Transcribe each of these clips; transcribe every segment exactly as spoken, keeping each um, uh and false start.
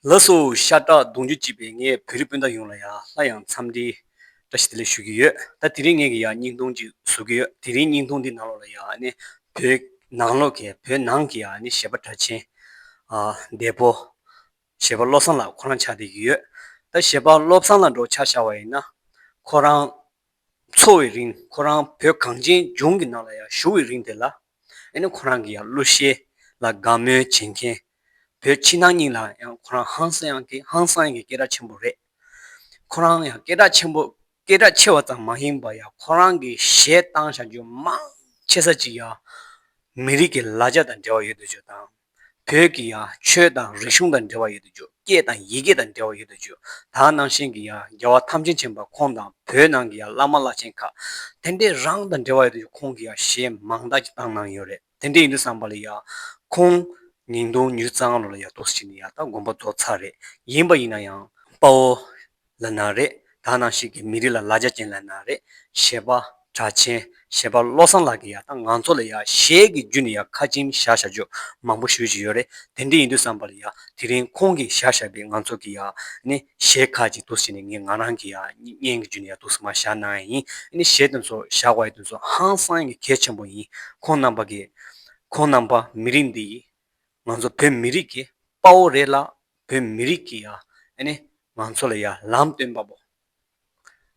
ལགས་སོ། ཤ་ཁྲག་གདུང་རྒྱུད་གཅིག་པའི་ངའི་བོད་རིགས་སྤུན་ཟླ་ཡོངས་ལ་ཡང་སླར་ཡང་འཚམས་འདྲི་བཀྲ་ཤིས་བདེ་ལེགས་ཞུ་གི་ཡོད། ད་དེ་རིང་ངས་ཀྱི་ཡང་བརྙན་ཐུང་ཅིག་བཟོ་གི་ཡོད། དེ་རིང་བརྙན་ཐུང་འདི་ནང་ལོགས་ལ་ཡང་ཨ་ནི་བོད་ནང་ལོགས་ཀྱི་བོད་ནང་གི་ཡང་ཨ་ནི་གཞས་པ་གྲགས་ཆེན་ཨ་འདས་པོ་གཞས་པ་བློ་བཟང་ལགས་ཁོ་རང་ཆགས་བསྡད་ཀྱི་ཡོད། ད་གཞས་པ་བློ་བཟང་ལགས་འདྲ་ཆ་བཞག་པ་ཡིན་ན་ཁོ་རང་འཚོ་བའི་རིང་ཁོ་རང་བོད་གངས་ཅན་ལྗོངས་ཀྱི་ནང་ལ་ཡང་བཞུགས་པའི་རིང་དེ་ལ་ཨ་ནི་ཁོ་རང་གི་ཡང་གླུ་གཞས་ལ་དགའ་མོས་བྱེད་མཁན། བོད་ཕྱི་ནང་གཉིས་ལ་ཡང་ཁོ་རང་ཧང་སང་ཡང་གི་ཧང་སང་ཡང་གི་སྐད་གྲགས་ཆེན་པོ་རེད། ཁོ་རང་ཡང་སྐད་གྲགས་ཆེན་པོ་སྐད་གྲགས་ཆེ་བ་ཙམ་མ་ཡིན་པར་ཡང་ཁོ་རང་གི་གཞས་བཏང་བཞག་རྒྱུ་མང་ཆེ་ས་ཅིག་ཡང་མི་རིགས་ཀྱི་ལ་རྒྱ་དང་འབྲེལ་བ་ཡོད་དུ་བཅུག་དང་། བོད་ཀྱི་ཡང་ཆོས་དང་རིག་གཞུང་དང་འབྲེལ་བ་ཡོད་དུ་བཅུག་སྐད་དང་ཡི་གེ་དང་འབྲེལ་བ་ཡོད་དུ་བཅུག་ད་ནང་བཞིན་གྱི་ཡང་རྒྱལ་བ་ཐམས་ཅད་མཁྱེན་པ་ཁོང་དང་བོད་ནང་གི་ཡང་བླ་མ་བླ་ཆེན་ཁག་དེ་འདྲས་རང་དང་འབྲེལ་བ་ཡོད་དུ་བཅུག་ཁོང་གི་ཡང་གཞས་མང་དག་ཅིག་བཏང་གནང་ཡོད་རེད། དེ་འདྲ་ཡིན་དུས་ཙམ་པ་ལ་ཡ། ཁོང་ཉིས་སྟོང་ཉི་ཤུ་རྩ་ལྔ་ལོ་ལ་ཡ་འདུག་སེ་བྱས་ནས་ཡ་ད་དགོངས་པ་རྫོགས་ཚར་རེད། ཡིན་པ་ཡིན་ན་ཡང་དཔའ་བོ་ལབ་ན་རེད། ད་ནང་བཞིན་གྱི་མི་རིགས་ལ་ལ་རྒྱ་ཅན་ལབ་ན་རེད། གཞས་པ་གྲགས་ཆེན་གཞས་པ་བློ་བཟང་ལགས་ཀྱིས་ཡ་ད་ང་ཚོ་ལ་ཡ་གཞས་ཀྱི་བརྒྱུད་ནས་ཡ་ཁ་ཆེམས་བཞག་བཞག་རྒྱུ་མང་པོ་ཞེ་ཅིག་ཡོད་རེད། དེ་འདྲ་ཡིན་དུས་ཙམ་པ་ལ་ཡ་དེ་རིང་ཁོང་གིས་བཞག་བཞག་པའི་ང་ཚོ་གི་ཡ་ནི་གཞས་ཁག་ཅིག་འདུག་སེ་བྱས་ནས་ངས་ང་རང་གི་ཡ་བརྙན་གྱི་བརྒྱུད་ནས་ཡ་འདུག་སེ་མར་བཞག་གནང་ཡ་ཡིན། ཨ་ནི་གཞས་དེ་ཚོ་བཞག་པ་ཡི་དེ་ཚོ་ཧང་སང་ཡ་གི་གལ་ཆེན་པོ་ཡིན། ཁོང་རྣམ་པ་གི་ཁོང་རྣམ་པ་མི་རིགས་འདི་ཡི་ང་ཚོ་བོད་མི་རིགས་ཀྱི་དཔའ་བོ་རེད་ལ་བོད་མི་རིགས་ཀྱི་ཡ་ཨ་ནི་ང་ཚོ་ལ་ཡ་ལམ་སྟོན་པ་པོ།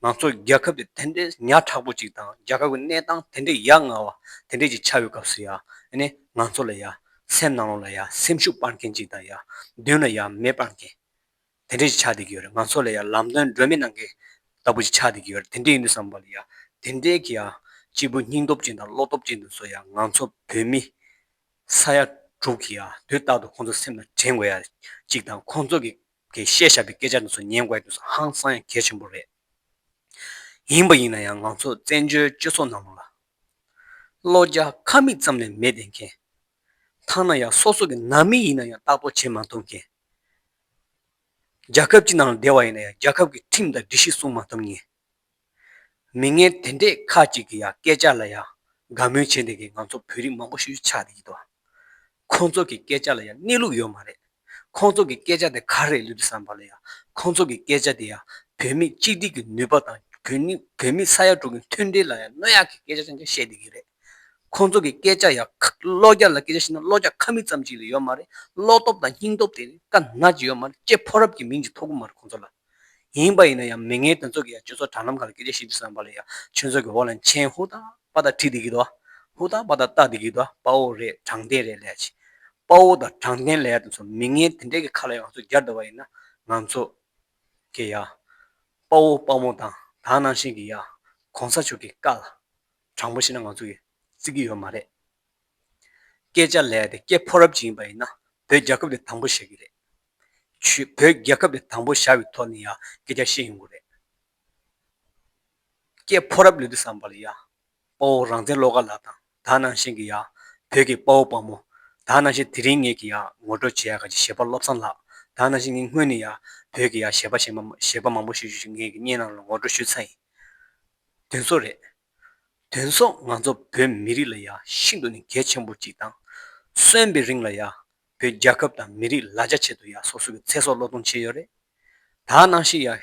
ང་ཚོ་རྒྱལ་ཁབ་དེ་དེ་འདྲའི་ཉག་ཕྲ་པོ་ཅིག་དང་རྒྱལ་ཁབ་ཀྱི་གནས་སྟངས་དེ་འདྲའི་ཡ་ང་བ་དེ་འདྲའི་ཅིག་ཆགས་ཡོད་སྐབས་སུ་ཡ་ཨ་ནི་ང་ཚོ་ལ་ཡ་སེམས་ནང་ལོགས་ལ་ཡ་སེམས་ཤུགས་སྤར་མཁན་ཅིག་དང་ཡ་མདུན་ལ་ཡ་མེ་སྤར་མཁན། དེ་འདྲས་ཅིག་ཆགས་བསྡད་ཀྱི་ཡོད་རེད། ང་ཚོ་ལ་ཡང་ལམ་སྟོན་སྒྲོན་མེ་གནང་མཁན་ལྟ་བུ་ཅིག་ཆགས་བསྡད་ཀྱི་ཡོད་རེད། དེ་འདྲས་ཡིན་དུས་ཙམ་པ་ལ་ཡང་དེ་འདྲས་ཀྱི་ཡང་སྐྱེས་བུ་སྙིང་སྟོབས་ཅན་དང་བློ་སྟོབས་ཅན་དེ་ཚོ་ཡང་ང་ཚོ་བོད་མི་ས་ཡ་དྲུག་གི་ཡང་དུས་རྟག་ཏུ་ཁོང་ཚོ་སེམས་ལ་དྲན་དགོས་ཡ་གཅིག་དང་ཁོང་ཚོ་གི་གི་བཤད་བཞག་པའི་སྐད་ཆ་དེ་ཚོ་ཉན་དགོས་ཡ་དེ་ཚོ་ཧང་སང་ཡང་གལ་ཆེན་པོ་རེད། ཡིན་པ་ཡིན་ན་ཡང་ང་ཚོ་བཙན་བྱོལ་སྤྱི་ཚོགས་ནང་ལོགས་ལ་བློ་རྒྱ་ཁ་མིག་ཙམ་ལས་མེད་བསྡད་མཁན། ཐ་ན་ཡང་སོ་སོ་གི་ནང་མི་ཡིན་ན་ཡང་བདག་པོ་བྱེད་མ་ཐུབ་མཁན། རྒྱལ་ཁབ་ཅིག་ནང་ལ་བསྡད་པ་ཡིན་ན་ཡང་རྒྱལ་ཁབ་ཀྱི་ཁྲིམས་དང་སྒྲིག་གཞི་སྲུང་མ་ཐུབ་མཁན། མི་ངན་དེ་འདྲས་ཁ་ཅིག་གི་ཡང་སྐད་ཆ་ལ་ཡང་དགའ་མོས་བྱས་བསྡད་མཁན་ང་ཚོ་བོད་རིགས་མང་པོ་ཞིག་ཆགས་བསྡད་ཀྱི་འདུག་ཁོང་ཚོ་གི་སྐད་ཆ་ལ་ཡང་གནས་ལུགས་ཡོད་མ་རེད། ཁོང་ཚོ་གི་སྐད་ཆ་དེ་ག་རེ་རེད་ལབ་དུས་ཙམ་པ་ལ་ཡང་ཁོང་ཚོ་གི་སྐད་ཆ་དེ་ཡང་བོད་མི་གཅིག་སྒྲིལ་གྱི་ནུས་པ་དང་བོད་མི་བོད་མི་ས་ཡ་དྲུག་གི་མཐུན་སྒྲིལ་ལ་ཡང་གནོད་ཡག་གི་སྐད་ཆ་རྐྱང་རྐྱང་བཤད་བསྡད་ཀྱི་རེད། ཁོང་ཚོ་གི་སྐད་ཆ་ཡང་ཁ་བློ་རྒྱ་ལ་སྐད་ཆ་བཤད་ན་བློ་རྒྱ་ཁ་མིག་ཙམ་ཅིག་ལས་ཡོད་མ་རེད། བློ་སྟོབས་དང་སྙིང་སྟོབས་དེ་དཀར་ནག་ཅིག་ཡོད་མ་རེད། སྐྱེས་ཕོ་རབ་ཀྱི་མིང་ཅིག་ཐོབ་ཀྱི་མ་རེད་ཁོང་ཚོ་ལ། ཡིན་པ་ཡིན་ན་ཡང་མི་ངན་དེ་ཚོ་གི་ཡང་སྤྱི་ཚོགས་དྲ་ལམ་ཁག་ལ་སྐད་ཆ་བཤད་དུས་ཙམ་པ་ལ་ཡང་ཁྱོད་ཚོ་གི་འོག་ལ་མཆན་ཧུར་ཐག་པ་ཐག་བྲིས་བསྡད་ཀྱི་འདུག་ཧུར་ཐག་པ་ཐག་བཏགས་བསྡད་ཀྱི་འདུག་དཔའ་བོ་རེད་དྲང་བདེན་རེད་ལབ་ཡ་ཅིག་དཔའ་བོ་དང་དྲང་བདེན་ལབ་ཡ་དེ་ཚོ་མི་ངན་དེ་འདྲས་ཀྱི་ཁ་ལ་ཡང་ང་ཚོ་རྒྱག་བསྡད་པ་ཡིན་ན་ང་ཚོ་གི་ཡ་དཔའ་བོ་དཔའ་མོ་དང་ད་ནང་བཞིན་གྱི་ཡ་གོང་ས་མཆོག་གི་བཀའ་ལ་དྲང་པོ་བཤད་ན་ང་ཚོ་གི་བརྩི་གི་ཡོད་མ་རེད། སྐད་ཆ་ལབ་ཡ་དེ་སྐྱེས་ཕོ་རབ་ཅིག་ཡིན་པ་ཡིན་ན་བོད་རྒྱལ་ཁབ་དེ་དང་པོ་བཞག་གི་རེད། ཆུ་བོད་རྒྱལ་ཁབ་དེ་དང་པོ་བཞག་པའི་ཐོག་ནས་ཡང་སྐད་ཆ་བཤད་ཡོང་གི་རེད། སྐྱེས་ཕོ་རབ་ལབ་དུས་ཙམ་པ་ལ་ཡ་དཔའ་བོ་རང་བཙན་བློ་དགའ་ལགས་དང་ད་ནང་བཞིན་གྱི་ཡ་བོད་ཀྱི་དཔའ་བོ་དཔའ་མོ། ད་ནང་བཞིན་དེ་རིང་ངེད་ཀྱི་ཡ་ངོ་སྤྲོད་བྱེད་ཡ་ག་ཅིག་གཞས་པ་བློ་བཟང་ལགས། ད་ནང་བཞིན་ངས་སྔོན་ནས་ཡ་བོད་ཀྱི་ཡ་གཞས་པ་གཞས་མ་གཞས་པ་མང་པོ་ཞིག་ཞིག་ངེད་ཀྱི་བརྙན་ནང་ལ་ངོ་སྤྲོད་ཞུས་ཚར་ཡིན། དེ་ཚོ་རེད། དེ་ཚོ་ང་ཚོ་བོད་མི་རིགས་ལ་ཡ་ཤིན་ཏུ་ནས་གལ་ཆེན་པོ་གཅིག་དང་། གསོན་པའི་རིང་ལ་ཡ་བོད་རྒྱལ་ཁབ་དང་མི་རིགས་ལ་རྒྱ་ཆེད་དུ་ཡ་སོ་སོ་གི་ཚེ་སྲོག་བློས་གཏོང་བྱས་ཡོད་རེད། ད་ནང་བཞིན་ཡ་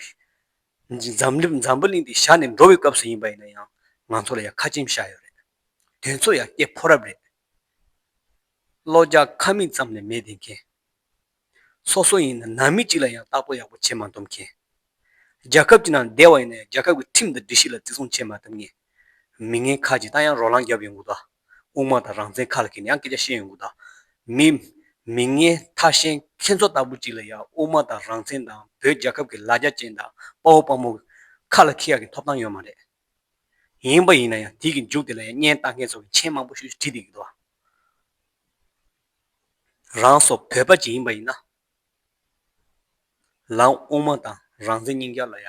འཛམ་གླིང་འཛམ་བུ་གླིང་འདི་བཞག་ནས་འགྲོ་བའི་སྐབས་སུ་ཡིན་པ་ཡིན་ན་ཡང་ང་ཚོ་ལ་ཡ་ཁ་ཆེམས་བཞག་ཡོད་རེད། དེ་ཚོ་ཡ་སྐྱེས་ཕོ་རབ་རེད། བློ་རྒྱ་ཁ་མིག་ཙམ་ལས་མེད་བསྡད་མཁན། སོ་སོ་ཡིན་ན་ནང་མི་གཅིག་ལ་ཡང་བདག་པོ་ཡག་པོ་བྱེད་མ་ཐུབ་མཁན། རྒྱལ་ཁབ་ཀྱི་ནང་བསྡད་པ་ཡིན་ན་ཡང་རྒྱལ་ཁབ་ཀྱི་ཁྲིམས་དང་སྒྲིག་གཞི་ལ་བརྩི་སྲུང་བྱེད་མ་ཐུབ་མཁན། མི་ངན་ཁག་ཅིག་ད་ཡང་རོ་ལངས་རྒྱབ་ཡོང་གི་འདུག་དབུ་མ་དང་རང་བཙན་ཁ་ལ་འཁྱེར་ནས་ཡང་སྐད་ཆ་བཤད་ཡོང་གི་འདུག་མི་མི་ངན་ཐ་ཤལ་ཁྱེད་ཚོ་ལྟ་བུ་ཅིག་ལ་ཡང་དབུ་མ་དང་རང་བཙན་དང་བོད་རྒྱལ་ཁབ་ཀྱི་ལ་རྒྱ་ཅན་དང་དཔའ་བོ་དཔའ་མོ་ཁ་ལ་འཁྱེར་ཡག་གི་ཐོབ་ཐང་ཡོད་མ་རེད། ཡིན་པ་ཡིན་ན་ཡང་དེ་གི་མཇུག་དེ་ལ་ཡང་བརྙན་བཏང་མཁན་ཚོ་གི་མཆན་མང་པོ་ཞིག་བྲིས་བསྡད་ཀྱི་འདུག་རང་སོ་བོད་པ་ཅིག་ཡིན་པ་ཡིན་ན། ལམ་དབུ་མ་དང་རང་བཙན་གཉིས་ཀ་ལ་ཡ་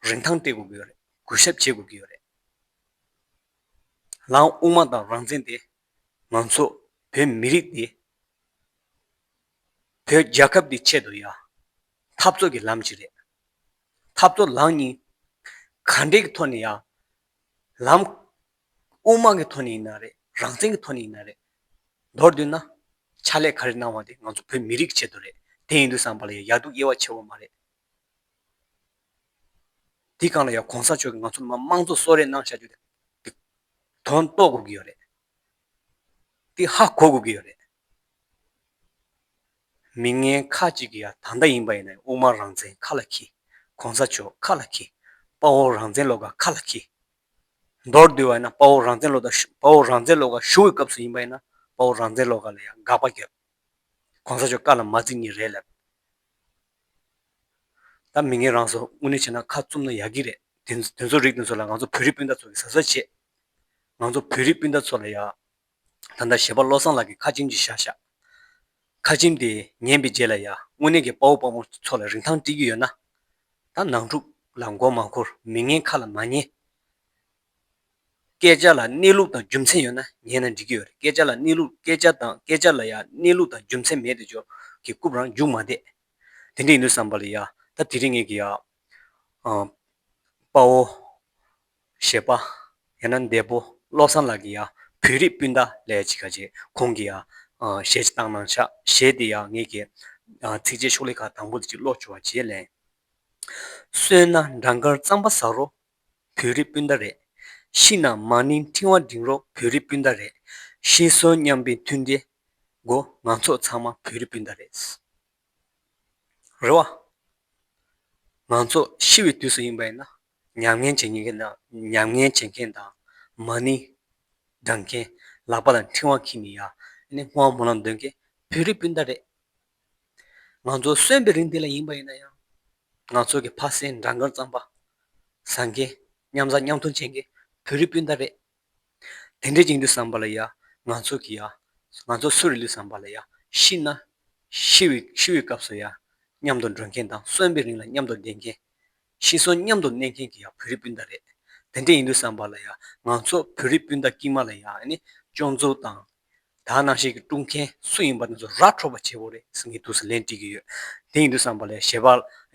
རིན་ཐང་སྤྲད་དགོས་ཀྱི་ཡོད་རེད། གུས་ཞབས་བྱེད་དགོས་ཀྱི་ཡོད་རེད། ལམ་དབུ་མ་དང་རང་བཙན་དེ་ང་ཚོ་བོད་མི་རིགས་དེ་བོད་རྒྱལ་ཁབ་དེ་ཆེད་དུ་ཡ་འཐབ་རྩོད་ཀྱི་ལམ་ཅིག་རེད། འཐབ་རྩོད་ལམ་གཉིས་ག་འདྲས་ཀྱི་ཐོག་ནས་ཡ་ལམ་དབུ་མ་གི་ཐོག་ནས་ཡིན་ན་རེད། རང་བཙན་གྱི་ཐོག་ནས་ཡིན་ན་རེད། མདོར་བསྡུས་ན། ཕྱག་ལས་ག་རེ་གནང་བ་དེ་ང་ཚོ་བོད་མི་རིགས་ཆེད་དུ་རེད། དེ་ཡིན་དུས་ཙམ་པ་ལ་ཡ་ཡ་སྡུག་དབྱེ་བ་ཕྱེ་བ་མ་རེད། དེ་སྒང་ལ་ཡ་གོང་ས་མཆོག་གིས་ང་ཚོ་མ་དམངས་གཙོ་གསོལ་རས་གནང་བཞག་རྒྱུ་དེ་དེ་དོན་རྟོགས་དགོས་ཀྱི་ཡོད་རེད། དེ་ཧ་གོ་དགོས་ཀྱི་ཡོད་རེད། མི་ངན་ཁ་ཅིག་གིས་ཡ་ད་ལྟ་ཡིན་པ་ཡིན་ན་དབུ་མ་རང་བཙན་ཁ་ལ་འཁྱེར། གོང་ས་མཆོག་ཁ་ལ་འཁྱེར། དཔའ་བོ་རང་བཙན་བློ་དགའ་ཁ་ལ་འཁྱེར། མདོར་བསྡུས་པ་ཡིན་ན་དཔའ་བོ་རང་བཙན་བློ་དང་དཔའ་བོ་རང་བཙན་བློ་དགའ་བཞུགས་པའི་སྐབས་སུ་ཡིན་པ་ཡིན་ན་དཔའ་བོ་རང་བཙན་བློ་དགའ་ལ་ཡ་དགག་པ་བརྒྱབ། གོང་ས་མཆོག་བཀའ་ལ་མ་བརྩི་ནི་རེད་ལབ། ད་མི་ངན་རང་ཚོ་དངོས་གནས་བྱས་ན་ཁ་བཙུམ་ན་ཡག་གི་རེད། དེ་དེ་ཚོ་རིགས་དེ་ཚོ་ལ་ང་ཚོ་བོད་རིགས་སྤུན་ཟླ་ཚོ་གིས་གཟབ་གཟབ་བྱེད། ང་ཚོ་བོད་རིགས་སྤུན་ཟླ་ཚོ་ལ་ཡ། ད་ལྟ་གཞས་པ་བློ་བཟང་ལགས་ཀྱིས་ཁ་ཆེམས་ཅིག་བཞག་བཞག་ཁ་ཆེམས་དེ་ཉན་པའི་རྗེས་ལ་ཡ་དངོས་གནས་ཀྱི་དཔའ་བོ་དཔའ་མོ་ཚོ་ལ་རིན་ཐང་སྤྲད་ཀྱི་ཡོད་ན། ད་ནང་འཁྲུག་ལ་མགོ་མ་འཁོར། མི་ངན་ཁ་ལ་མ་ཉན། སྐད་ཆ་ལ་གནས་ལུགས་དང་རྒྱུ་མཚན་ཡོད་ན་ཉན་ན་འགྲིག་གི་ཡོད་རེད། སྐད་ཆ་ལ་གནས་ལུགས་སྐད་ཆ་དང་སྐད་ཆ་ལ་ཡ་གནས་ལུགས་དང་རྒྱུ་མཚན་མེད་དེ་ཅོག་གི་རྐུབ་རང་རྒྱུག་མ་བསྡད། དེ་འདྲ་ཡིན་དུས་ཙམ་པ་ལ་ཡ་ད་དེ་རིང་ངེད་ཀྱི་ཡ། ཨ། དཔའ་བོ། གཞས་པ། ཡང་ན་འདས་པོ་བློ་བཟང་ལགས་ཀྱིས་ཡ་བོད་རིགས་སྤུན་ཟླ་ལབ་ཅིག་ག་ཅིག་ཁོང་གིས་ཡ། ཨ། གཞས་ཅིག་བཏང་གནང་ཤག་གཞས་དེ་ཡ་ངེད་ཀྱི། ཨ། ཚིགས་བཅད་ཤོག་ལྷེ་ཁ་དང་པོ་དེ་ཅིག་ཀློག་བཅུག་པ་བྱས་ལན། གསོན་ན་འབྲང་དཀར་རྩམ་པ་ཟ་རོགས། བོད་རིགས་སྤུན་ཟླ་རེད། ཤི་ན་མ་ཎི་ཕྲེང་བ་འགྲེང་རོགས། བོད་རིགས་སྤུན་ཟླ་རེད། ཤི་གསོན་མཉམ་པའི་མཐུན་འབྲེལ་དགོས། ང་ཚོ་ཚང་མ་བོད་རིགས་སྤུན་ཟླ་རེད། རེད་བ། ང་ཚོ་ཤི་བའི་དུས་སུ་ཡིན་པ་ཡིན་ན་ཉམས་ངན་བྱེད་མཁན་དང་ཉམས་ངན་བྱེད་མཁན་དང་མ་ཎི་བགྲང་མཁན། ལག་པ་ལ་ཕྲེང་བ་འཁྱེར་ནས་ཡ་ནི་སྔོན་སྨོན་ལམ་འདོན་མཁན་བོད་རིགས་སྤུན་ཟླ་རེད། ང་ཚོ་གསོན་པའི་རིང་དེ་ལ་ཡིན་པ་ཡིན་ན་ཡང་། ང་ཚོ་གི་ཕ་སྲན་འབྲང་དཀར་རྩམ་པ་ཟ་མཁན། མཉམ་ཟ་མཉམ་འཐུང་བྱེད་མཁན་བོད་རིགས་སྤུན་ཟླ་རེད། དེ་འདྲ་ཅིག་ཡིན་དུས་ཙམ་པ་ལ་ཡ། ང་ཚོ་གི་ཡ། ང་ཚོ་སུ་རེད་ལབ་ཙམ་པ་ལ་ཡ། ཤི་ན། ཤི་བའི་ཤི་བའི་སྐབས་སུ་ཡ། མཉམ་དུ་འགྲོ་མཁན་དང་གསོན་པའི་རིང་ལ་མཉམ་དུ་བསྡད་མཁན། ཤི་གསོན་མཉམ་དུ་གནས་མཁན་གྱི་ཡ་བོད་རིགས་སྤུན་ཟླ་རེད། དེ་འདྲ་ཡིན་དུས་ཙམ་པ་ལ་ཡ། ང་ཚོ་བོད་རིགས་སྤུན་ཟླ་དཀྱུས་མ་ལ་ཡ་ནི་སྐྱོན་འཛུགས་དང་། དེ་ནང་བཞིན་གྱི་དཀྲུག་མཁན་སུ་ཡིན་པ་དེ་ཚོ་ར་འཕྲོད་པ་བྱེད་དགོས་རེད་ཟེར་ངས་འདུག་སེ་ལན་འབྲི་གི་ཡོད། དེ་ཡིན་དུས་ཙམ་པ་ལ་གཞས་པ་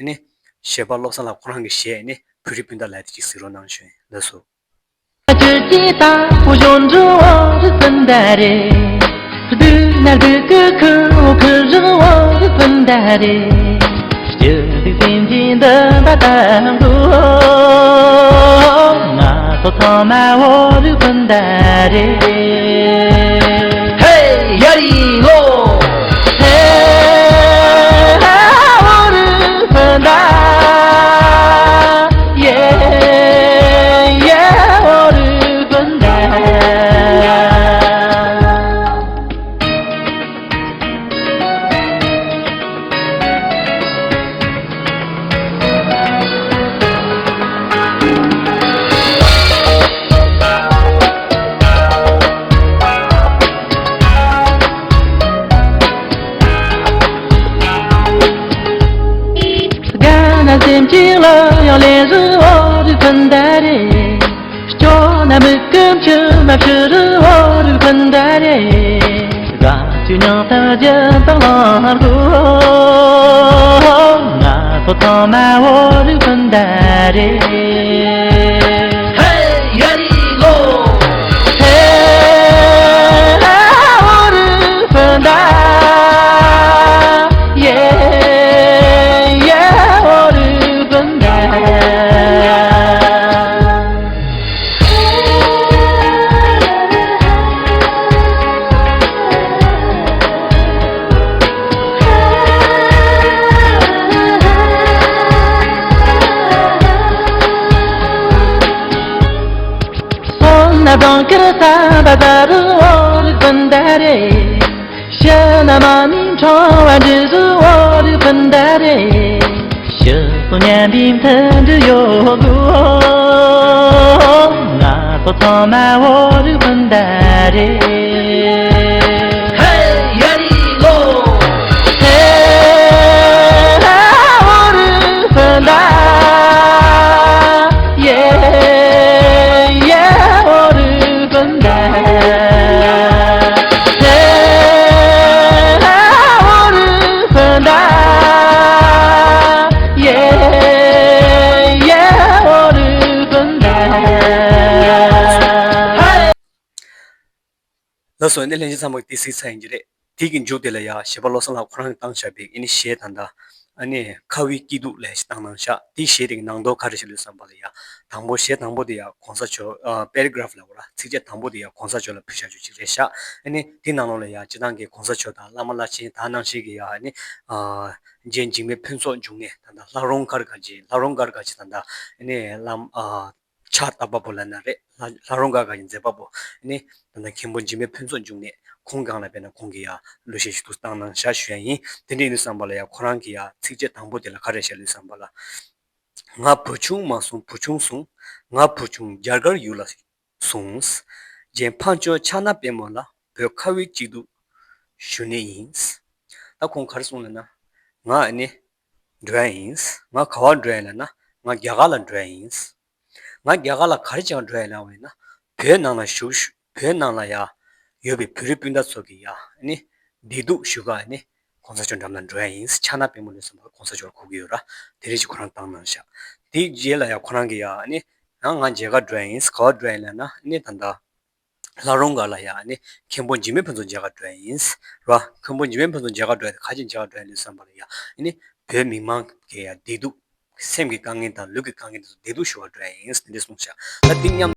ནི། གཞས་པ་བློ་བཟང་ལགས་ཁོ་རང་གི་གཞས་ནི་བོད་རིགས་སྤུན་ཟླ་ལབ་དེ་ཅིག་གཟིགས་རོགས་གནང་ཞུ་ཡིན། ལགས་སོ། ལགས་སོ། ཨ་ནི་ལྷན་རྒྱས་ཚང་མ་གིས་དེ་གཟིགས་ཚར་ཡིན་གྱི་རེད། དེ་གི་མཇུག་དེ་ལ་ཡ་གཞས་པ་བློ་བཟང་ལགས་ཁོ་རང་གིས་བཏང་བཞག་པའི་ཨ་ནི་གཞས་ད་ལྟ་ཨ་ནི་ཁ་བའི་སྐྱིད་སྡུག་ལབ་ཞིག་བཏང་གནང་བཞག་དེའི་གཞས་དེ་གི་ནང་དོན་ག་རེ་ཞིག་ལོས་བསམ་པ་ལ་ཡ། དང་པོ་གཞས་དང་པོ་དེ་ཡ་གོང་ས་མཆོག་ཨ་པེ་ར་གྷ་རབ་ལབ་དགོས་ར། ཚིགས་བཅད་དང་པོ་དེ་ཡ་གོང་ས་མཆོག་ལ་ཕུལ་བཞག་རྒྱུ་ཅིག་རེད་ཤག་ཨ་ནི་དེ་ནང་ལོགས་ལ་ཡ་སྤྱིར་བཏང་གི་གོང་ས་མཆོག་དང་བླ་མ་བླ་ཆེན་དག་ནང་བཞིན་གྱི་ཡ་ཨ་ནི་ཨ་རྗེ་འཇིགས་མེད་ཕུན་ཚོགས་འབྱུང་གནས་ད་ལྟ་ལྷ་རུང་སྒར་ག་ཅི་ལྷ་རུང་སྒར་ག་ཅི་ད་ལྟ་ཨ་ནི་བླ་མ་ཨ་ཕྱག་བཏབ་པ་པོ་ལབ་ན་རེད། ལྷ་ལྷ་རུང་སྒར་ག་ཅི་མཛད་པ་པོ་ཨ་ནི་ད་ལྟ་མཁན་པོ་འཇིགས་མེད་ཕུན་ཚོགས་འབྱུང་གནས་ཁོང་སྒང་ལ་དཔེར་ན་ཁོང་གིས་ཡ་གླུ་གཞས་ཞིག་ཏུ་བཏང་གནང་བཞག་ཞུ་ཡ་ཡིན། དེ་འདྲ་ཡིན་དུས་ཙམ་པ་ལ་ཡ་ཁོ་རང་གིས་ཡ་ཚིགས་བཅད་དང་པོ་དེ་ལ་ག་རེ་བཤད་ལོས་བསམ་པ་ལ། ང་བུ་ཆུང་མ་བཟུང་བུ་ཆུང་བཟུང་། ང་བུ་ཆུང་རྒྱ་གར་ཡུལ་ལ་སོང་། རྗེ་འཕགས་མཆོག་ཕྱག་ན་པདྨོ་ལ། བོད་ཁ་བའི་སྐྱིད་སྡུག་ཞུ་ནི་ཡིན། ད་ཁོང་ག་རེ་གསུངས་ལབ་ན། ང་ཨ་ནི་འགྲོ་ཡ་ཡིན། ང་ག་བར་འགྲོ་ཡ་ལབ་ན་ང་རྒྱ་གར་ལ་འགྲོ་ཡ་ཡིན། ང་རྒྱ་གར་ལ་ག་རེ་བྱེད་ག་འགྲོ་ཡ་ལབ་པ་ཡིན་ན། བོད་ནང་ལ་བཞུགས་བཞུགས་བོད་ནང་ལ་ཡ་ཡོད་པའི་བོད་རིགས་སྤུན་ཟླ་ཚོ་གི་ཡ་ཨ་ནི་བདེ་སྡུག་ཞུ་ག་ཨ་ནི་གོང་ས་མཆོག་འགྲམ་ལ་འགྲོ་ཡ་ཡིན། ཕྱག་ན་པདྨོ་ལོས་བསམ་པ་གོང་ས་མཆོག་ལ་གོ་གི་ཡོད་ར། དེ་རེད་ཅེས་ཁོ་རང་བཏང་གནང་ཤག་དེའི་རྗེས་ལ་ཡ་ཁོ་རང་གིས་ཡ་ཨ་ནི་ཡང་ང་མཇལ་ག་འགྲོ་ཡ་ཡིན། ག་བར་འགྲོ་ཡ་ཡིན་ལབ་ན་ཨ་ནི་ད་ལྟ་ལྷ་རུང་སྒར་ལ་ཡ་ཨ་ནི་མཁན་པོ་འཇིགས་མེད་ཕུན་ཚོགས་མཇལ་ག་འགྲོ་ཡ་ཡིན་ར། མཁན་པོ་འཇིགས་མེད་ཕུན་ཚོགས་མཇལ་ག་འགྲོ་ཡ་དེ་ག་ཅི་མཇལ་ག་འགྲོ་ཡ་ལོས་བསམ་པ་ལ་ཡ་ཨ་ནི་བོད་མི་མང་གི་ཡ་བདེ་སྡུག་སེམས་ཀྱི་དཀའ་ངལ་དང་ལུས་ཀྱི་དཀའ་ངལ་དེ་ཚོ་བདེ་སྡུག་ཞུ་བར་འགྲོ་ཡ་ཡིན་དེ་འདྲ་གསུངས་ཤག་ད་དེ་མཉམ།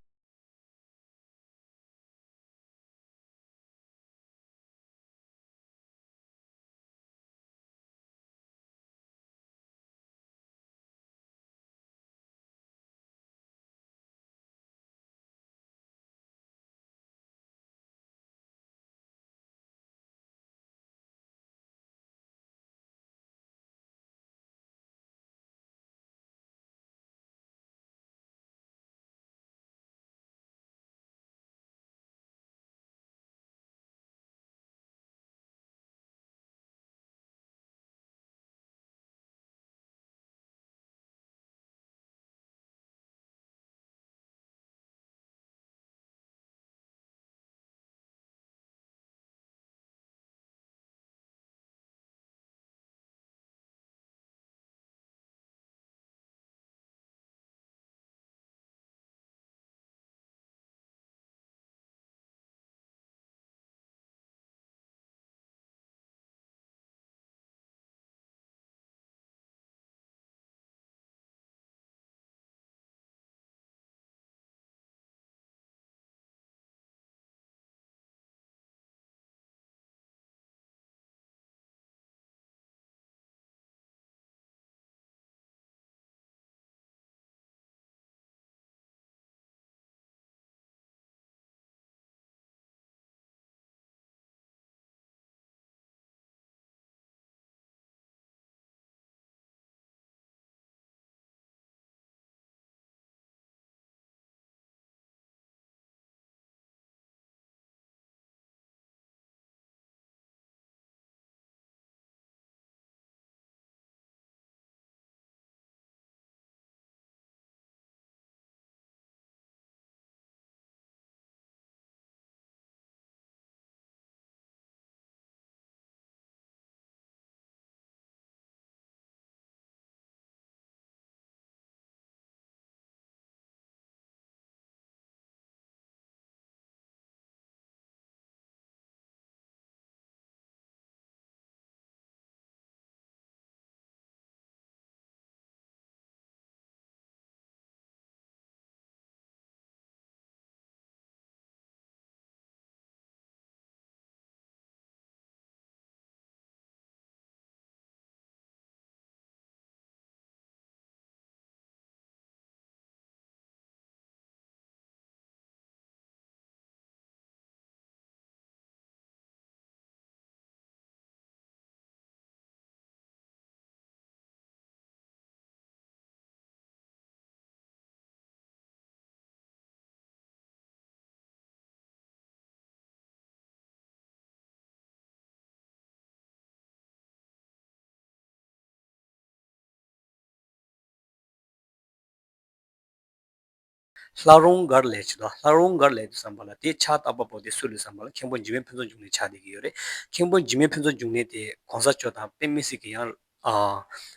ལྷ་རུང་སྒར་ལས་ཆེ་དོ། ལྷ་རུང་སྒར་ལས་དུས་ཙམ་པ་ལ་དེ་ཕྱག་བཏབ་པ་པོ་དེ་སུ་ལོས་ཙམ་པ་ལ་མཁན་པོ་འཇིགས་མེད་ཕུན་ཚོགས་འབྱུང་གནས་ཆགས་བསྡད་ཀྱི་ཡོད་རེད། མཁན་པོ་འཇིགས་མེད་ཕུན་ཚོགས་འབྱུང་གནས་དེ་གོང་ས་མཆོག་དང་དཔེ་མི་སྲིད་ཀྱི་ཡང་ཨ་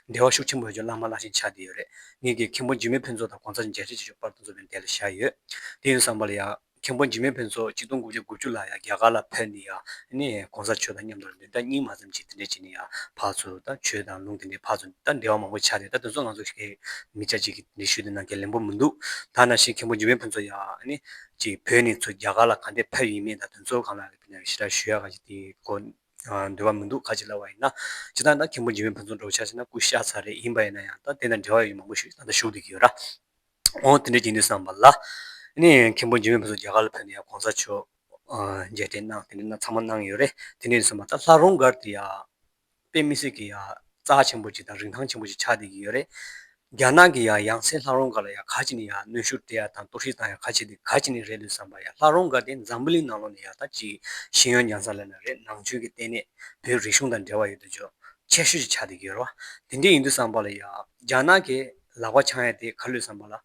འབྲེལ་བ་ཤུགས་ཆེན་པོ་ཡོད་ཀྱི་བླ་མ་བླ་ཆེན་ཆགས་བསྡད་ཡོད་རེད། ངེད་ཀྱིས་མཁན་པོ་འཇིགས་མེད་ཕུན་ཚོགས་དང་གོང་ས་མཇལ་འཕྲད་བྱེད་ཆོག་པར་དུ་མཛོད་པའི་དེ་ལ་བཞག་ཡོད། དེ་ཡིན་ཙམ་པ་ལ་ཡང་ མཁན་པོ་འཇིགས་མེད་ཕུན་ཚོགས་གཅིག་སྟོང་དགུ་བརྒྱ་དགུ་བཅུ་ལ་ཡ་རྒྱ་གར་ལ་ཕེབས་ནས་ཡ་ནི་གོང་ས་མཆོག་དང་མཉམ་དུ་འདི་ལྟར་རྙིང་མ་ཙམ་ཅིག་དེ་འདྲས་བྱས་ནས་ཡ་ཕར་ཚུར་ད་ཆོས་དང་ལུང་དེ་འདྲས་ཕར་ཚུར་ད་འབྲེལ་བ་མང་པོ་ཆགས་ཏེ། ད་དེ་ཚོ་ང་ཚོ་གི་མི་ཆ་གཅིག་གིས་འདི་ཞུ་དེ་ནང་གི་ལན་པོ་མི་འདུག་ད་ནང་བཞིན་མཁན་པོ་འཇིགས་མེད་ཕུན་ཚོགས་ཡ་ནི་ཅིག་བོད་ནས་ཚུར་རྒྱ་གར་ལ་ག་འདྲས་ཕེབས་ཡིན་མིན་དང་དེ་ཚོ་གང་ལ་ཞེ་དྲག་ཞུ་ཡ་ག་ཅིག་དེ་གོ་འདོད་པ་མི་འདུག་ག་ཅི་ལབ་པ་ཡིན་ན། ཇི་ལྟར་ད་མཁན་པོ་འཇིགས་མེད་ཕུན་ཚོགས་འདྲ་བོ་ཆ་བཞག་ན་སྐུ་གཤེགས་ཚར་རེད། ཡིན་པ་ཡིན་ན་ཡང་ད་དེ་དང་འབྲེལ་བ་ཡོད་མང་པོ་ཞིག་ད་ལྟ་བཞུགས་བསྡད་ཀྱི་ཡོད་ར། འོ་དེ་འདྲ་ཡིན་དུས་ཙམ་པ་ལ། ཨ་ནི་མཁན་པོ་འཇིགས་མེད་ཕུན་ཚོགས་རྒྱ་གར་ལ་ཕེབས་ནས་ཡང་གོང་ས་མཆོག་མཇལ་འཕྲད་གནང་དེ་འདྲ་གནང་ཚང་མ་གནང་ཡོད་རེད། དེ་འདྲ་ཡིན་དུས་ཙམ་པ་ད་ལྷ་རམས་སྒར་དེ་ཡ་དཔེ་མི་སྲིད་ཀྱི་ཡ་རྩ་ཆེན་པོ་ཅིག་དང་རིན་ཐང་ཆེན་པོ་ཅིག་ཆགས་བསྡད་ཀྱི་ཡོད་རེད། རྒྱ་ནག་གི་ཡ་ཡང་སེ་ལྷ་རམས་སྒར་ལ་ཡ་ག་ཅི་ནས་ཡ་གནོན་ཤུགས་སྤྲད་ཡ་དང་གཏོར་བཤིག་བཏང་ཡ་ག་ཅི་དེ་ག་ཅི་ནས་རེད་དུས་ཙམ་པ་ཡ་ལྷ་རམས་སྒར་དེ་འཛམ་བུ་གླིང་ནང་ལོགས་ནས་ཡ་ད་ཅིག་ཤེས་ཡོན་སྦྱང་ས་ལབ་ན་རེད། ནང་ཆོས་ཀྱི་ལྟེ་གནས་བོད་རིག་གཞུང་དང་འབྲེལ་བ་ཡོད་དུས་ཅོ་ཆེ་ཤོས་ཅིག་ཆགས་བསྡད་ཀྱི་ཡོད་རེད་བ། དེ་འདྲ་ཡིན་དུས་ཙམ་པ་ལ་ཡ་རྒྱ་ནག་གི་ལག་པ་འཆང་ཡ་དེ་ག་རེ་ལབ་ཙམ་པ་ལ།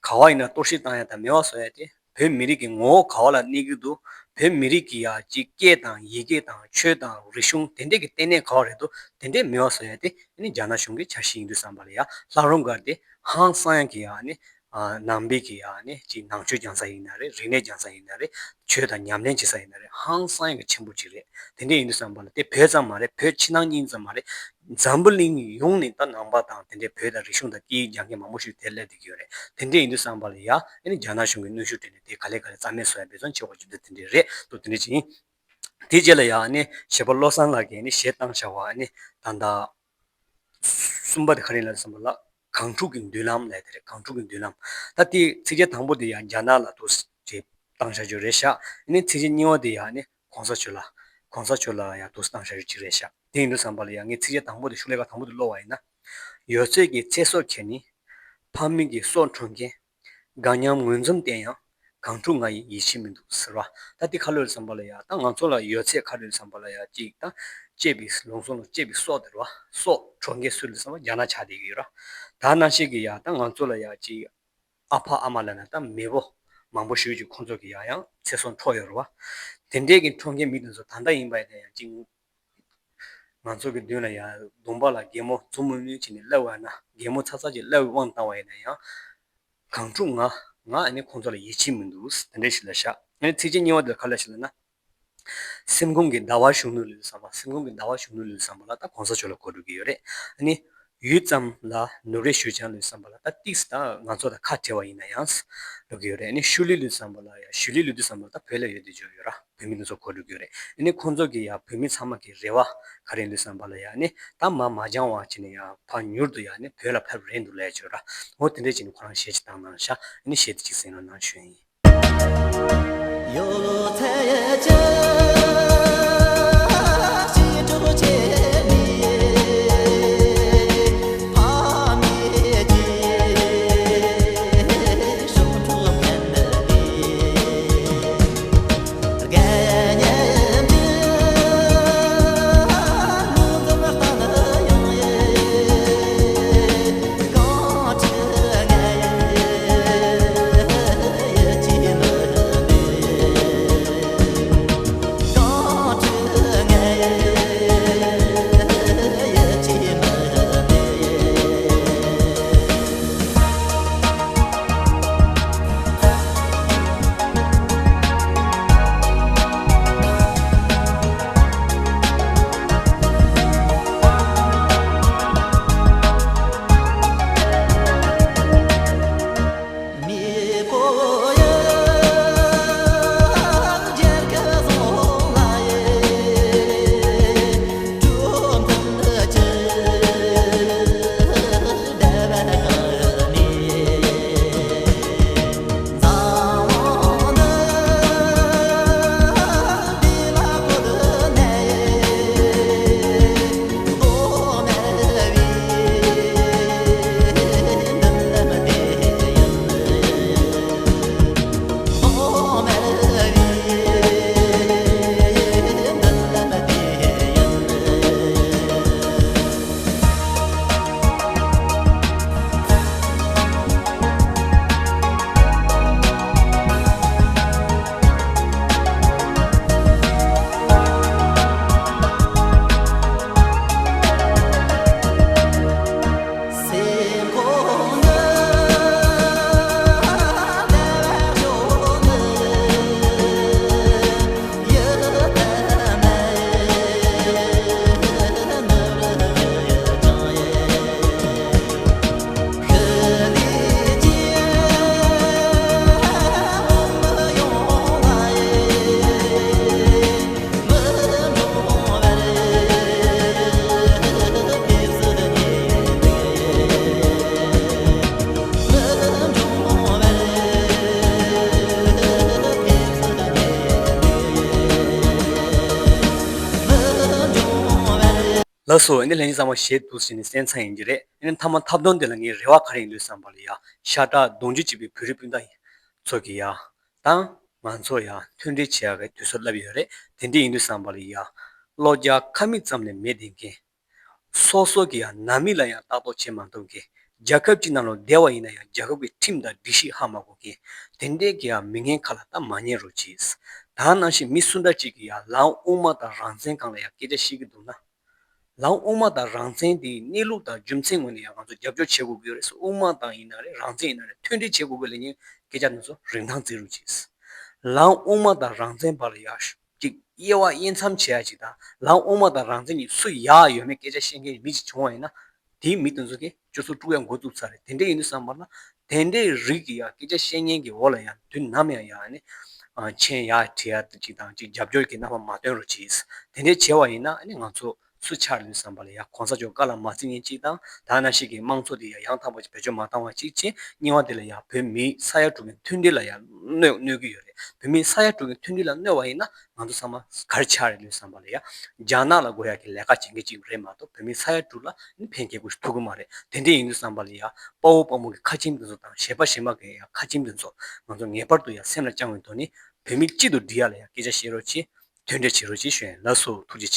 ག་བ་ཡིན་ན་གཏོར་བཤིག་བཏང་ཡ་དང་མེད་པ་བཟོ་ཡ་དེ་བོད་མི་རིགས་ཀྱི་ངོ་བོ་ག་བ་ལ་གནས་ཀྱི་འདུག་བོད་མི་རིགས་ཀྱི་ཡ་གཅིག་སྐད་དང་ཡི་གེ་དང་ཆོས་དང་རིག་གཞུང་དེ་འདྲས་ཀྱི་ལྟེ་གནས་ག་བ་རེད་འདུག་དེ་འདྲས་མེད་པ་བཟོ་ཡ་དེ་ཨ་ནི་རྒྱ་ནག་གཞུང་གི་འཆར་གཞི་ཡིན་དུས་ཙམ་པ་ལ་ཡ་ལྷ་རམས་སྒར་དེ་ཧང་སང་ཡ་གི་ཡ་ཨ་ནི་ནང་པའི་གི་ཡ་ཨ་ནི་གཅིག་ནང་ཆོས་སྦྱང་ས་ཡིན་ན་རེད། རིག་གནས་སྦྱང་ས་ཡིན་ན་རེད། ཆོས་དང་ཉམས་ལེན་བྱེད་ས་ཡིན་ན་རེད། ཧང་སང་ཡ་གི་ཆེན་པོ་གཅིག་རེད། དེ་འདྲས་ཡིན་དུས་ཙམ་པ་ལ་དེ་བོད་ཙམ་མ་རེད། བོད་ཕྱི་ནང་གཉིས་ཙམ་མ་རེད། འཛམ་བུ་གླིང་ཡོངས་ནས་ད་ནང་པ་དང་དེ་འདྲའི་བོད་དང་རིག་གཞུང་དང་སྐད་ཡིག་སྦྱང་མཁན་མང་པོ་ཞིག་དེར་སླེབས་བསྡད་ཀྱི་ཡོད་རེད། དེ་འདྲ་ཡིན་དུས་ཙམ་པ་ལ་ཡ་ཨ་ནི་རྒྱ་ནག་གཞུང་གིས་གནོན་ཤུགས་སྤྲད་ནས་དེ་ག་ལེ་ག་ལེ་རྩ་མེད་བཟོ་ཡ་འབད་བརྩོན་བྱེད་དགོས་ཀྱི་འདུག་དེ་འདྲ་རེད་འདུག་དེ་འདྲ་ཅིག་ཡིན། དེའི་རྗེས་ལ་ཡ་ཨ་ནི་གཞས་པ་བློ་བཟང་ལགས་ཀྱིས་ཨ་ནི་གཞས་བཏང་བཞག་པ་ཨ་ནི་ད་ལྟ་གསུམ་པ་དེ་ག་རེ་ལབ་ཙམ་པ་ལ་གངས་ཕྲུག་གི་མདུན་ལམ་ལབ་དེ་རེད། གངས་ཕྲུག་གི་མདུན་ལམ། ད་དེ་ཚིགས་བཅད་དང་པོ་དེ་ཡ་རྒྱ་ནག་ལ་འདུག་སེ་བཏང་བཞག་རྒྱུ་རེད་ཤག་ཨ་ནི་ཚིགས་བཅད་གཉིས་པ་དེ་ཡ་ཨ་ནི་གོང་ས་མཆོག་ལ་གོང་ས་མཆོག་ལ་ཡ་འདུག་སེ་བཏང་བཞག་རྒྱུ་ཅིག་རེད་ཤག་དེ་ཡིན་དུས་ཙམ་པ་ལ་ཡང་ངས་ཚིགས་བཅད་དང་པོ་དེ་ཤོག་ལྷེ་ཁ་དང་པོ་དེ་ཀློག་པ་ཡིན་ན། ཡོད་ཚད་ཀྱི་ཚེ་སྲོག་ཁྱེར་ནས། ཕ་མེས་ཀྱི་སྲོག་འཕྲོག་མཁན། དགའ་ཉམས་ངོས་འཛུམ་བསྟན་ཡང་། གངས་ཕྲུག་ང་ཡི་ཡིད་ཆེས་མི་འདུག་ཟེར་བ། ད་དེ་ག་རེ་ལབ་ཙམ་པ་ལ་ཡ་ད་ང་ཚོ་ལ་ཡོད་ཚད་ག་རེ་ལབ་ཙམ་པ་ལ་ཡ་གཅིག་ད་གཅེས་པའི་ལུང་ཟུང་ལ་གཅེས་པའི་སྲོག་དེ་རེད་བ། སྲོག་འཕྲོག་མཁན་སུ་ལབ་ཙམ་པ་རྒྱ་ནག་ཆགས་བསྡད་ཀྱི་ཡོད་ར། ད་ནང་བཞིན་གྱི་ཡ་ད་ང་ཚོ་ལ་ཡ་གཅིག་ཨ་ཕ་ཨ་མ་ལབ་ན་ད་མེས་པོ་མང་པོ་ཞིག་ཅིག་ཁོང་ཚོ་གི་ཡང་ཡང་ཚེ་སྲོག་འཕྲོག་ཡོད་རེད་བ། དེ་འདྲས་ཀྱི་འཕྲོག་མཁན་མི་དེ་ཚོ་ད་ལྟ་ཡིན་པ་ཡིན་ན་ཡང་ཅིག་ང་ཚོ་གི་མདུན་ལ་ཡང་གདོང་པ་ལ་གད་མོ་འཛུམ་དམུལ་དམུལ་བྱས་ནས་སླེབས་པ་ན་གད་མོ་ཚ་ཚ་ཅིག་སླེབས་པའི་དབང་བཏང་བ་ཡིན་ན་ཡང་། གངས་ཕྲུག་ང་ང་ཨ་ནི་ཁོང་ཚོ་ལ་ཡིད་ཆེས་མི་འདུག་དེ་འདྲས་ཞིག་ལབ་ཤག་ཨ་ནི་ཚིགས་བཅད་གཉིས་པ་དེ་ལ་ག་རེ་ལབ་ཤག་ལབ་ན། སེམས་ཁོང་གི་ཟླ་བ་གཞོན་ནུ་ལུས་བསམ་པ། སེམས་ཁོང་གི་ཟླ་བ་གཞོན་ནུ་ལུས་བསམ་པ་ལ་ད་གོང་ས་མཆོག་ལ་གོ་འགྲོ་གི་ཡོད་རེད། ཨ་ནི། ཡུད་ཙམ་ལ་ནུབ་རེ་ཞུ་ཅང་ལུས་བསམ་པ་ལ་ད་ཏིག་ཙམ་ད་ང་ཚོ་དང་ཁ་བྲལ་བ་ཡིན་ན་ཡང་། འགྲོ་གི་ཡོད་རེད། ཨ་ནི་ཤུ་ལི་ལུས་བསམ་པ་ལ་ཡང་ཤུ་ལི་ལུས་དུས་བསམ་པ་ལ་ད་བོད་ལ་ཡོད་དུས་ཅོ་ཡོད་ར། བོད་མི་དེ་ཚོ་གོ་འགྲོ་གི་ཡོད་རེད། ཨ་ནི་ཁོང་ཚོ་གི་ཡང་བོད་མི་ཚང་མ་གི་རེ་བ་ག་རེ་ལུས་བསམ་པ་ལ་ཡང་ཨ་ནི་ད་མ་མ་འགྱངས་བ་བྱས་ནས་ཡང་ཕར་མྱུར་དུ་ཡང་ཨ་ནི་བོད་ལ་ཕེབས་རན་འདུག་ལས་ཅོ་ར། འོ་དེ་འདྲས་བྱས་ནས་ཁོ་རང་གཞས་ཅིག་བཏང་གནང་ཤག་ཨ་ནི་གཞས་དེ་ཅིག་གསན་རོགས་གནང་ཞུ་ཡིན། ལགས་སོ། ཨ་ནི་ལྷན་རྒྱས་ཚང་མ་ཞེ་དུས་ཟིན་ནས་གསན་ཚར་ཡིན་གྱི་རེད། ཨ་ནི་མཐའ་མ་ཐབས་དོན་དེ་ལ་ངའི་རེ་བ་ག་རེ་ཡིན་ལུས་བསམ་པ་ལ་ཡ། ཤ་ཁྲག་གདུང་རྒྱུད་གཅིག་པའི་བོད་རིགས་སྤུན་ཟླ་ཚོ་གི་ཡ། ད་ང་ཚོ་ཡ་མཐུན་སྒྲིལ་བྱེད་ཡག་གི་དུས་ཚོད་སླེབས་ཡོད་རེད། དེ་འདྲ་ཡིན་དུས་བསམ་པ་ལ་ཡ། བློ་རྒྱ་ཁ་མིག་ཙམ་ལས་མེད་བསྡད་མཁན། སོ་སོ་གི་ཡང་ནང་མི་ལ་ཡང་ལྟ་རྟོག་བྱེད་མ་ཐུབ་མཁན། རྒྱལ་ཁབ་ཅིག་ནང་ལ་བསྡད་པ་ཡིན་ན་ཡང་རྒྱལ་ཁབ་ཀྱི་ཁྲིམས་དང་སྒྲིག་གཞི་ཧ་མ་གོ་མཁན། དེ་འདྲའི་གི་ཡང་མི་ངན་ཁ་ལ་ད་མ་ཉན་རོགས་གྱིས། ད་ནང་བཞིན་མི་སུ་འདྲ་ཅིག་གི་ཡང་ལམ་དབུ་མ་དང་རང་བཙན་སྒང་ལ་ཡང་སྐད་ཆ་བཤད་ཀྱི་འདུག་ན། ལམ་དབུ་མ་དང་རང་བཙན་དེ་གནས་ལུགས་དང་རྒྱུ་མཚན་ངོས་ནས་ཡང་ང་ཚོ་རྒྱབ་སྐྱོར་བྱེད་དགོས་ཀྱི་ཡོད་རེད། དབུ་མ་དང་ཡིན་ན་རེད། རང་བཙན་ཡིན་ན་རེད། མཐུན་སྒྲིལ་བྱེད་དགོས་ཀྱི་ལས་ཉན་སྐད་ཆ་དེ་ཚོ་རིན་ཐང་བརྩི་རོགས་གྱིས། ལམ་དབུ་མ་དང་རང་བཙན་བར་ལ་ཡ་ཅིག་དབྱེ་བ་དབྱེ་མཚམས་བྱེད་ཡ་ཅིག་དང་། ལམ་དབུ་མ་དང་རང་བཙན་གཉིས་སུ་ཡག་ཡོད་མེད་སྐད་ཆ་བཤད་མཁན་མི་ཅིག་བྱུང་བ་ཡིན་ན། དེའི་མི་དེ་ཚོ་གིས་སྤྱོད་ཚུལ་དཀྲུག་ཡ་འགོ་བཙུགས་ཚར་རེད། དེ་འདྲ་ཡིན་དུས་བསམ་པ་ལ། དེ་འདྲའི་རིགས་ཀྱི་ཡ་སྐད་ཆ་བཤད་མཁན་གྱི་འོག་ལ་ཡ་དུས་ནམ་ཡང་ཡ་ནི་མཆན་ཡ་བྲིས་ཡ་ཅིག་དང་ཅིག་རྒྱབ་སྐྱོར་གྱི་རྣམ་པ་མ་སྟོན་རོགས་གྱིས། དེ་འདྲ་བྱས་པ་ཡིན་ན་ནི་ང་ཚོ་སུ་ཆགས་རེད་བསམ་པ་ལ་ཡ་གོང་ས་མཆོག་བཀའ་ལ་མ་བརྩི་མཁན་གཅིག་དང་། ད་ནང་བཞིན་གྱི་དམངས་གཙོ་དེ་ཡ་ཡང་དག་པ་ཅིག་བེད་སྤྱོད་མ་བཏང་བ་གཅིག་བྱས། གཉིས་པ་དེ་ལ་ཡ་བོད་མི་ས་ཡ་དྲུག་གི་མཐུན་སྒྲིལ་ལ་ཡ་གནོད་གནོད་ཀྱི་ཡོད་རེད། བོད་མི་ས་ཡ་དྲུག་གི་མཐུན་སྒྲིལ་ལ་གནོད་པ་ཡིན་ན་ང་ཚོ་ཚང་མ་ག་རེ་ཆགས་རེད་ལོས་བསམ་པ་ལ་ཡ། རྒྱ་ནག་ལ་དགོས་ཡ་གི་ལས་ཀ་བྱེད་མཁན་གཅིག་རེད་མ་གཏོགས་བོད་མི་ས་ཡ་དྲུག་ལ་ནི་ཕན་ཁེ་གུ་ཐུག་གི་མ་རེད། དེ་འདྲ་ཡིན་དུས་བསམ་པ་ལ་ཡ་དཔའ་བོ་དཔའ་མོ་གི་ཁ་ཆེམས་དེ་ཚོ་དང་གཞས་པ་གཞས་མ་གི་ཡ་ཁ་ཆེམས་དེ་ཚོ་ང་ཚོ་ངེས་པར་དུ་ཡ་སེམས་ལ་བཅངས་པའི་ཐོག་ནས་བོད་མི་གཅིག་ཏུ་སྒྲིལ་ཡ་ལ་ཡ་སྐད་ཆ་བཤད་རོགས་གྱིས། མཐུན་སྒྲིལ་བྱེད་རོགས་གྱིས་ཞུ་ཡིན། ལགས་སོ། ཐུགས་རྗེ་ཆེ།